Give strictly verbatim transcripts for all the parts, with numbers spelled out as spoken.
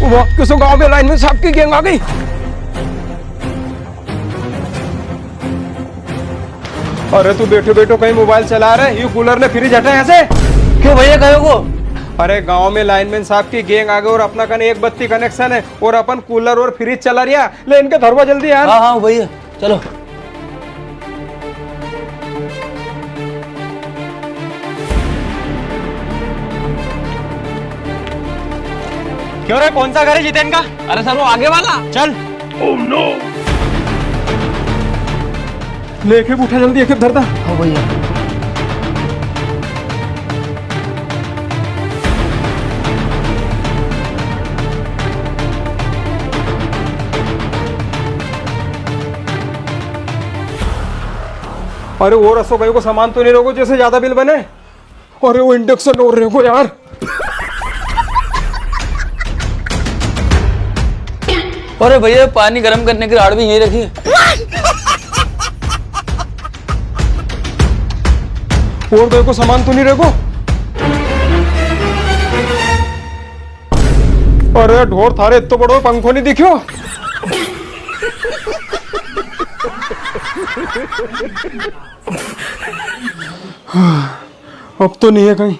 वाह, किसो गांव में लाइनमैन साहब की गैंग आ गई। अरे तू बैठो बैठो कई मोबाइल चला रहे, यू कूलर ने फ्रिज हटा यहाँ से। क्यों भैया, कहो को? अरे गांव में लाइनमैन साहब की गैंग आ गई और अपना कने एक बत्ती कनेक्शन है और अपन कूलर और फ्रिज चला रिया। ले इनके धरवा जल्दी यार। हाँ, हाँ भैया, चलो। क्यों रे, कौन सा घर है जितेन का? अरे सर, वो आगे वाला। चल। Oh no! ले, एक उठा जल्दी, एक धर दा। हाँ भैया। अरे वो रसोई को सामान तो नहीं रखो जैसे ज्यादा बिल बने। अरे वो इंडक्शन और रखो यार। अरे भैया, पानी गर्म करने की राड भी यहीं रखी है। और कोई को सामान तो नहीं रखो? अरे ढोर, थारे इतनो बड़ो पंखो नहीं दिखो? अब तो नहीं है कहीं।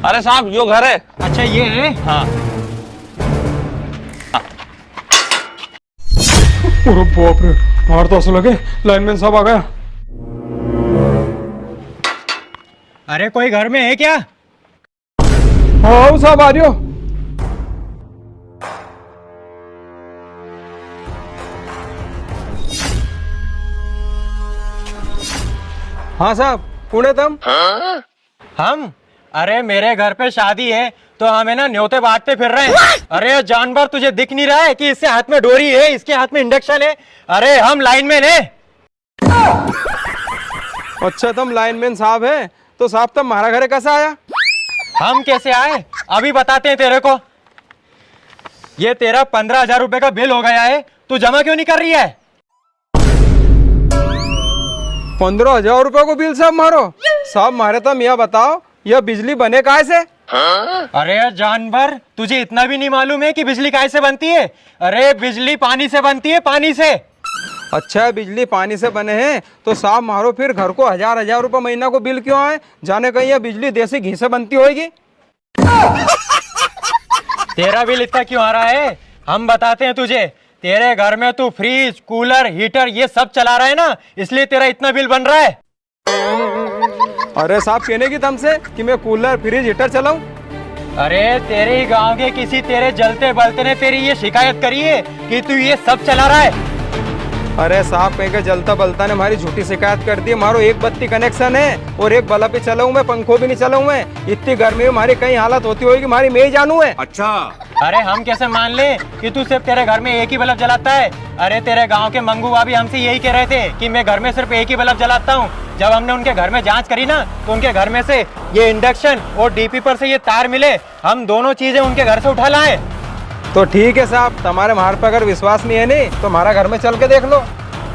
अरे साहब, यो घर है। अच्छा, ये है? हाँ। अरे बाप रे, मार तो असो लगे लाइनमैन साहब आ गया। अरे, कोई घर में है क्या? हाँ, आओ साहब, आ रियो। हाँ साहब, कुण है तम? हम? अरे, मेरे घर पे शादी है, तो हम है ना न्योते बांटते फिर रहे हैं। अरे जानवर, तुझे दिख नहीं रहा है कि इसके हाथ में डोरी है, इसके हाथ में इंडक्शन है? अरे, हम लाइनमैन है। अच्छा, तम लाइनमैन साहब है, तो साहब, तम म्हारा घरे कैसे आया? हम कैसे आए, अभी बताते हैं तेरे को। ये तेरा पन्द्रह हजार रुपए का बिल हो गया है, तू जमा क्यों नहीं कर रही है? पन्द्रह हजार रुपए को बिल साहब म्हारो? साहब, म्हारे तम या बताओ, या बिजली बने काय से? अरे जानवर, तुझे इतना भी नहीं मालूम है कि बिजली काय से बनती है? अरे, बिजली पानी से बनती है, पानी से। अच्छा, बिजली पानी से बने है, तो साहब, म्हारो फिर घर को हजार हजार रुपए महीना को बिल क्यों आए? जाने कहीं या बिजली देसी घी से बनती होएगी। तेरा बिल इतना क्यों आ रहा है, हम बताते हैं तुझे। तेरे घर में तू फ्रिज, कूलर, हीटर, ये सब चला रहा है ना, इसलिए तेरा इतना बिल बन रहा है। अरे साहब, कहने की तमसे कि मैं कूलर, फ्रिज, हीटर चलाऊं? अरे, तेरे ही गांव के किसी तेरे जलते बलते ने तेरी ये शिकायत करी है कि तू ये सब चला रहा है। अरे साहब, कहीं का जलता बलता ने म्हारी झूठी शिकायत कर दी। म्हारो एक बत्ती कनेक्शन है और एक बल्ब ही चलाऊं मैं, पंखो भी नहीं चलाऊं मैं। इतनी गर्मी में म्हारी कई हालत होती होगी, म्हारी मैं ही जानू है। अच्छा। अरे, हम कैसे मान ले कि तू सिर्फ तेरे घर में एक ही बल्ब जलाता है? अरे, तेरे गांव के मंगू बा भी हमसे यही कह रहे थे कि मैं घर में सिर्फ एक ही बल्ब जलाता हूँ। जब हमने उनके घर में जांच करी ना, तो उनके घर में से ये इंडक्शन और डीपी पर से ये तार मिले। हम दोनों चीजें उनके घर से उठा लाए। तो ठीक है साहब, तमारे म्हार पे अगर विश्वास नहीं है नी, तो म्हारा घर में चल के देख लो।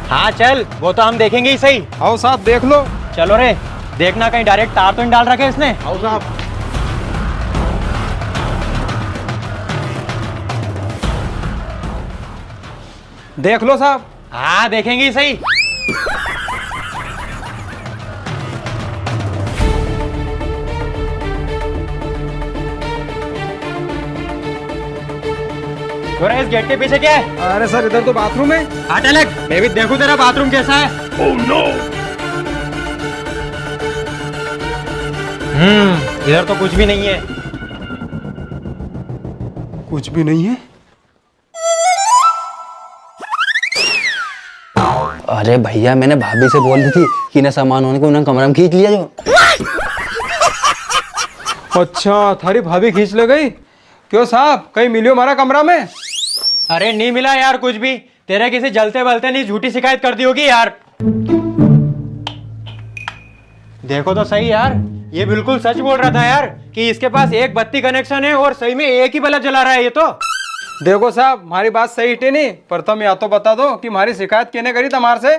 हाँ चल, वो तो हम देखेंगे ही सही। आओ साहब, देख लो। चलो रे, देखना कहीं डायरेक्ट तार तो नहीं डाल रखे इसने। आओ साहब। देख लो साहब। हाँ, देखेंगे ही सही। अरे, इस गेट के पीछे क्या है? अरे सर, इधर तो बाथरूम है। हट अलग, मैं भी देखूं तेरा बाथरूम कैसा है। Oh no! हम्म, इधर तो कुछ भी नहीं है। कुछ भी नहीं है? अरे भैया, मैंने भाभी से बोल दी थी कि इन्हें सामान होने को उन्हें कमरा में खींच लिया जो। अच्छा, थारी भाभी खींच ले गई? क्यों साहब, कहीं मिलियो हमारा कमरा में? अरे नहीं मिला यार कुछ भी। तेरे किसी जलते बलते ने झूठी शिकायत कर दी होगी यार। देखो तो सही यार, ये बिल्कुल सच बोल रहा था यार कि इसके पास एक बत्ती कनेक्शन है और सही में एक ही बल्ब जला रहा है ये तो। देखो साहब, म्हारी बात सही थी नी, पर तम या तो बता दो कि म्हारी शिकायत किने करी तमार से?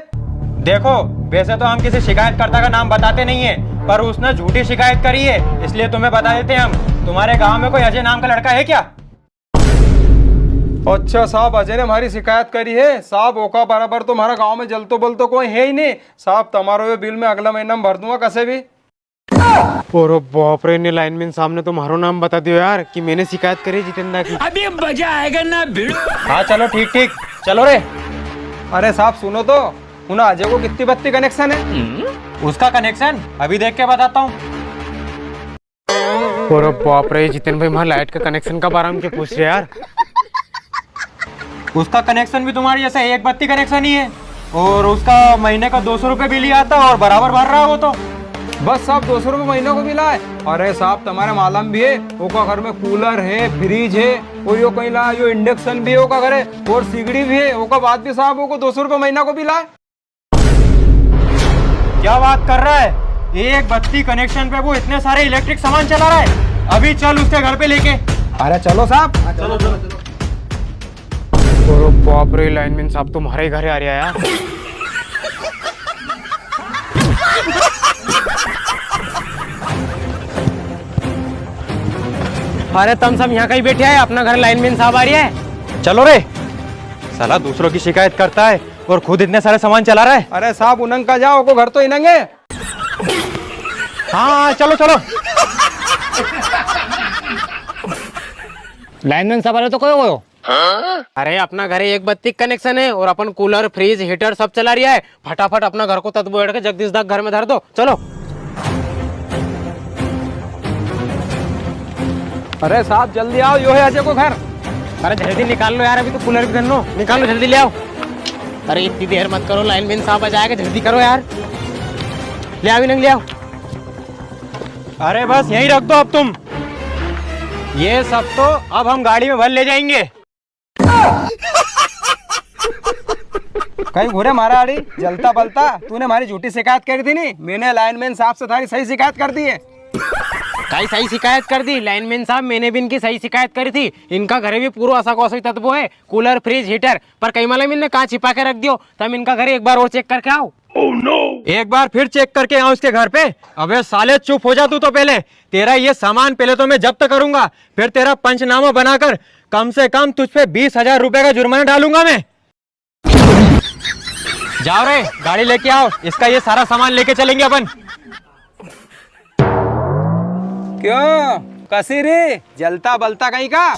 देखो, वैसे तो हम किसी शिकायतकर्ता का नाम बताते नहीं है, पर उसने झूठी शिकायत करी है, इसलिए तुम्हें बता देते हैं हम। तुम्हारे गांव में कोई अजय नाम का लड़का है क्या? अच्छा साहब, अजय ने म्हारी शिकायत करी है। साहब, ओका बराबर तो म्हारा गांव में जलतो बलतो कोई है ही नी। साहब, तमारो यो बिल मैं अगला महीना में भर दूंगा कसे भी। अरे बाप रे, ने लाइनमैन साहब ने तो म्हारो नाम बता दियो यार कि मैंने शिकायत करी जितेंद्र की। अभी मजा आएगा ना भिड़ू। हाँ चलो ठीक ठीक, चलो रे। अरे साहब सुनो तो, उना अजय को कितनी बत्ती कनेक्शन है? उसका कनेक्शन अभी देख के बताता हूँ। अरे बाप रे जितेन भाई, वहाँ लाइट का कनेक्शन का बारे में क्या पूछ रहे यार? उसका कनेक्शन भी तुम्हारे जैसा एक बत्ती कनेक्शन ही है, और उसका महीने का दो सौ रुपये बिल ही आता और बराबर भर रहा है वो तो। बस साहब, दो सौ रुपये महीने को बिल आए। अरे साहब, तुम्हारे मालूम भी है, ओका घर में कूलर है, फ्रिज है, और यो कहीं ला, यो इंडक्शन भी है ओका घरे, और सिगड़ी भी है, ओका बाद भी साहब ओको दो सौ रुपये महीना को बिल आए। क्या बात कर रहा है? एक बत्ती कनेक्शन पे वो इतने सारे इलेक्ट्रिक सामान चला रहा है। अभी चल उसके घर पे लेके। अरे चलो साहब। चलो, चलो, चलो। अरे बाप रे, लाइनमैन साहब तुम्हारे ही घरे आ रहा है यार। अरे तम सब यहाँ कहीं बैठे है, अपना घर लाइनमैन साहब आ रही है। चलो रे, साला दूसरों की शिकायत करता है और खुद इतने सारे सामान चला रहा है। अरे साहब, उनंग का जाओ, को घर तो इनंग है। हाँ, हाँ, चलो, चलो। लाइनमैन साहब आ रहे तो कहो, कहो। अरे, अपना घरे एक बत्ती कनेक्शन है और अपन कूलर, फ्रिज, हीटर सब चला रिया है। फटाफट अपना घर को तत्वो हेड़ के जगदीश दा घर में धर दो। चलो। अरे साहब, जल्दी आओ, यो है अजय को घर। अरे, जल्दी निकाल लो यार, अभी तो कूलर भी धरनो। निकाल लो, जल्दी ले आओ। अरे, इतनी देर मत करो, लाइनमैन साहब आ जाएगा, जल्दी करो यार। ले आओ, इन्हें ले आओ। अरे, बस यहीं रख दो अब तुम। ये सब तो अब हम गाड़ी में भर ले जाएंगे। कई घूरे मारा आड़ी, जलता बलता, तूने म्हारी झूठी शिकायत करी थी नी, मैंने लाइनमैन साहब से थारी सही शिकायत कर दी है। कई सही शिकायत कर दी लाइनमैन साहब, मैंने भी इनकी सही शिकायत करी थी। इनका घरे भी पूरो असा को असो ही तत्वो है, कूलर, फ्रिज, हीटर, पर कई मालूम इनने कहाँ छिपा के रख दियो। तम इनका घरे एक बार और चेक करके आओ। एक बार फिर चेक करके आऊं इसके घर पे? अबे साले, चुप हो जा तू तो पहले। तेरा ये सामान पहले तो मैं जब्त करूंगा, फिर तेरा पंचनामा बनाकर कम से कम तुझ पे बीस हजार रुपए का जुर्माना डालूंगा मैं। जाओ रे, गाड़ी लेके आओ, इसका ये सारा सामान लेके चलेंगे अपन। क्यों कसी रे, जलता बलता कहीं का?